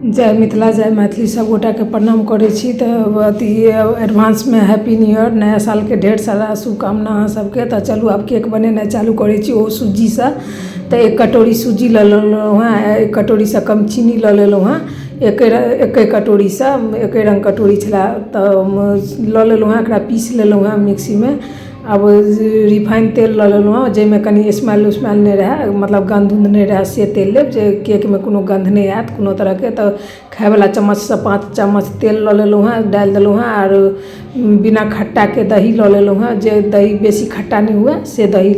जय मिथिला, जय मैथिली। सब गोटाके प्रणाम करै छी। तऽ अथी एडवांसमे हैप्पी न्यू ईयर, नया सालके ढेर सारा शुभकामना अहाँ सबके। तऽ चलू, आब केक बनेनाइ चालू करै छी, ओहो सुज्जीसँ। तऽ एक कटोरी सूजी लऽ लेलहुँ हेँ, एक कटोरीसँ कम चीनी लऽ लेलहुँ हेँ। एके एके कटोरीसँ, एके रङ्ग कटोरी छलै तऽ लऽ लेलहुँ हेँ। एकरा पीस लेलहुँ हेँ मिक्सीमे। आब रिफाइन तेल लऽ लेलहुँ हेँ, जाहिमे कनि स्मेल उस्मेल नहि रहै, मतलब गन्ध उन्ध नहि रहै, से तेल लेब, जे केकमे कोनो गन्ध नहि आयत कोनो तरहके। तऽ खायवला चम्मचसँ 5 चम्मच तेल लऽ लेलहुँ हेँ, डालि देलहुँ हेँ। आर बिना खट्टाके दही लऽ लेलहुँ हेँ। जे दही बेसी खट्टा नहि हुए, से दही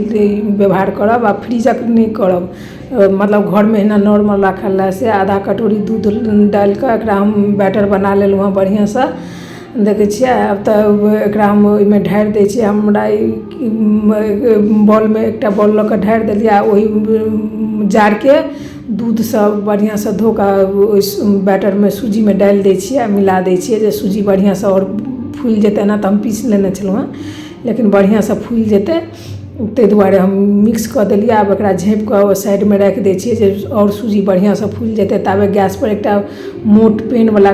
व्यवहार करब आ फ्रिजक नहि करब, मतलब घरमे एहिना नॉर्मल राखल रहए से। आधा कटोरी दूध डालि कऽ एकरा हम बैटर बना लेलहुँ हेँ बढ़िआँसँ, देखै छियै। आब तऽ एकरा हम ओहिमे ढारि दै छियै। हमरा ई बॉलमे, एकटा बॉल लऽ कऽ ढारि देलियै आ ओहि जारके दूधसँ बढ़िआँसँ धो कऽ ओहि बैटरमे, सूजीमे डालि दै छियै आ मिला दै छियै, जे सूजी बढ़िआँसँ आओर फुलि जेतै। एना तऽ हम पीस लेने छलहुँ हेँ, लेकिन बढ़िआँसँ फुलि जेतै, ताहि दुआरे हम मिक्स कऽ देलियै। आब एकरा झाँपि कऽ साइडमे राखि दै छियै, जे आओर सूजी बढ़िआँसँ फुलि जेतै। ताबे गैसपर एकटा मोट पेनवला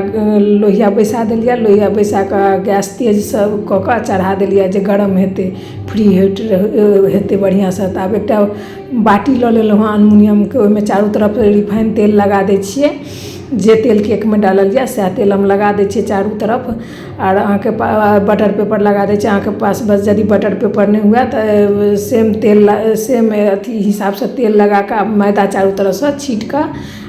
लोहिया बैसा देलियै। लोहिया बैसा कऽ गैस तेजसँ कऽ कऽ चढ़ा देलियै, जे गरम हेतै, प्री हीट हेतै बढ़िआँसँ। तऽ आब एकटा बाटी लऽ लेलहुँ हँ एलमुनियमके। ओहिमे चारू तरफ रिफाइन तेल लगा दै छियै। जे तेल केकमे डालल जाए, सएह तेल हम लगा दै छियै चारू तरफ। आर अहाँके बटर पेपर लगा दै छियै। अहाँके पास बस यदि बटर पेपर नहि हुए तऽ सेम तेल, सेम अथी हिसाबसँ तेल लगा कऽ मैदा चारू तरफसँ छीट कऽ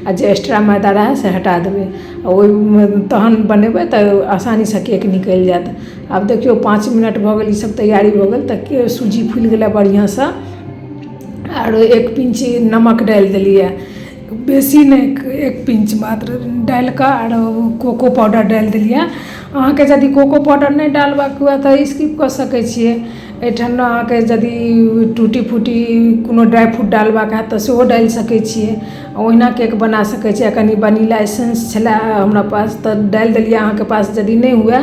आ जे एक्स्ट्रा मैदा रहए से हटा देबै। आ ओहिमे तहन बनेबै तऽ आसानीसँ केक निकलि जायत। आब देखियौ, 5 मिनट भऽ गेल, ईसभ तैयारी भऽ गेल, तऽ सूजी फुलि गेलै बढ़िआँसँ। आरो एक पिञ्च नमक डालि देलियै, बेसी नहि, एक पिञ्च मात्र डालि कऽ आरो कोको पाउडर डालि देलियै। अहाँके यदि कोको पाउडर नहि डालबाक हुए तऽ स्किप कऽ सकै छियै। एहिठाम अहाँके यदि टूटी फूटी, कोनो ड्राइ फ्रूट डालबाक हैत तऽ सेहो डालि सकै छियै। ओहिना केक बना सकै छियै। कनि वनीला एसेंस छलै हमरा पास तऽ डालि देलियै। अहाँके पास यदि नहि हुए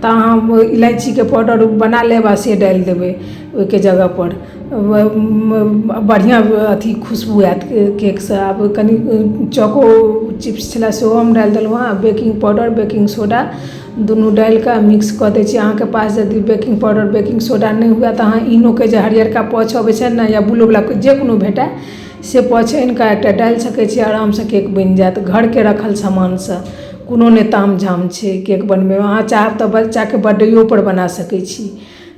तऽ अहाँ इलायचीके पाउडर बना लेब आ से डालि देबै ओहिके जगहपर। बढ़िआँ अथी खुशबू आयत केकसँ। आब कनि चोको चिप्स छलै, सेहो हम डालि देलहुँ हँ। बेकिंग पाउडर, बेकिंग सोडा दुनू डालि कऽ मिक्स कऽ दै छी। अहाँके पास यदि बेकिंग पाउडर, बेकिंग सोडा नहि हुए तऽ अहाँ इनोके जे हरियरका पाउच अबै छै ने या ब्लूवला, जे कोनो भेटए, से पाउच आनि कऽ एकटा डालि सकै छी। आरामसँ केक बनि जायत। घरके रखल सामानसँ कोनो नहि ताम झाम छै केक बनबैमे। अहाँ चाहब तऽ बच्चाके बर्थडेयोपर बना सकै छी।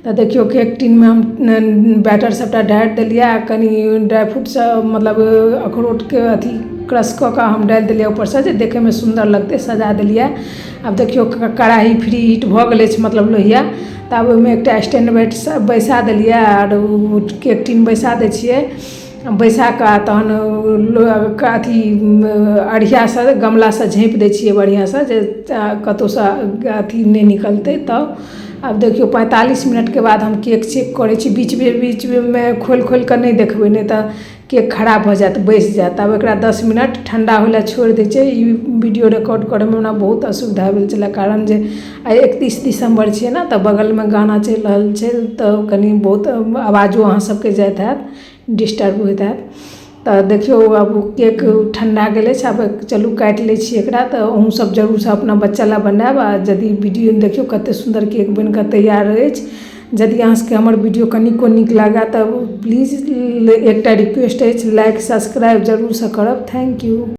तऽ देखियौ, केक टिनमे हम बैटर सभटा ढारि देलियै आ कनि ड्राइ फ्रूटसँ, मतलब अखरोटके अथी क्रश कऽ कऽ हम डालि देलियै ऊपरसँ, जे देखैमे सुन्दर लगतै, सजा देलियै। आब देखियौ, कढ़ाही प्री हीट भऽ गेल अछि, मतलब लोहिया। तऽ आब ओहिमे एकटा स्टैंड बैसा देलियै आर केक टिन बैसा दै छियै। बैसा कऽ तहन अथी अढ़ियासँ, गमलासँ झाँपि दै छियै बढ़िआँसँ, जे कतहुसँ अथी नहि निकलतै। तब आब देखियौ, 45 मिनटके बाद हम केक चेक करै छी। बीच बीचमे खोलि खोलि कऽ नहि देखबै, नहि तऽ केक खराब भऽ जायत, बैसि जायत। आब एकरा 10 मिनट ठण्डा होइ लए छोड़ि दै छियै। ई वीडियो रिकॉर्ड करैमे हमरा बहुत असुविधा भेल छलै, कारण जे आइ 31 दिसम्बर छियै ने, तऽ बगलमे गाना चलि रहल छै, तऽ कनि बहुत आवाजो अहाँ सबके जाइत हैत, डिस्टर्ब होइत हैत। तऽ देखियौ, आब केक ठण्डा गेल अछि। आब चलू, काटि लै छी एकरा। तऽ अहूँ सब जरूरसँ अपना बच्चा लए बनायब। आ यदि वीडियो, देखियौ कते सुन्दर केक बनि कऽ तैयार अछि। यदि अहाँ सबके हमर वीडियो कनिको नीक लागए तऽ प्लीज, एकटा रिक्वेस्ट अछि, लाइक, सब्सक्राइब जरूरसँ करब। Thank you.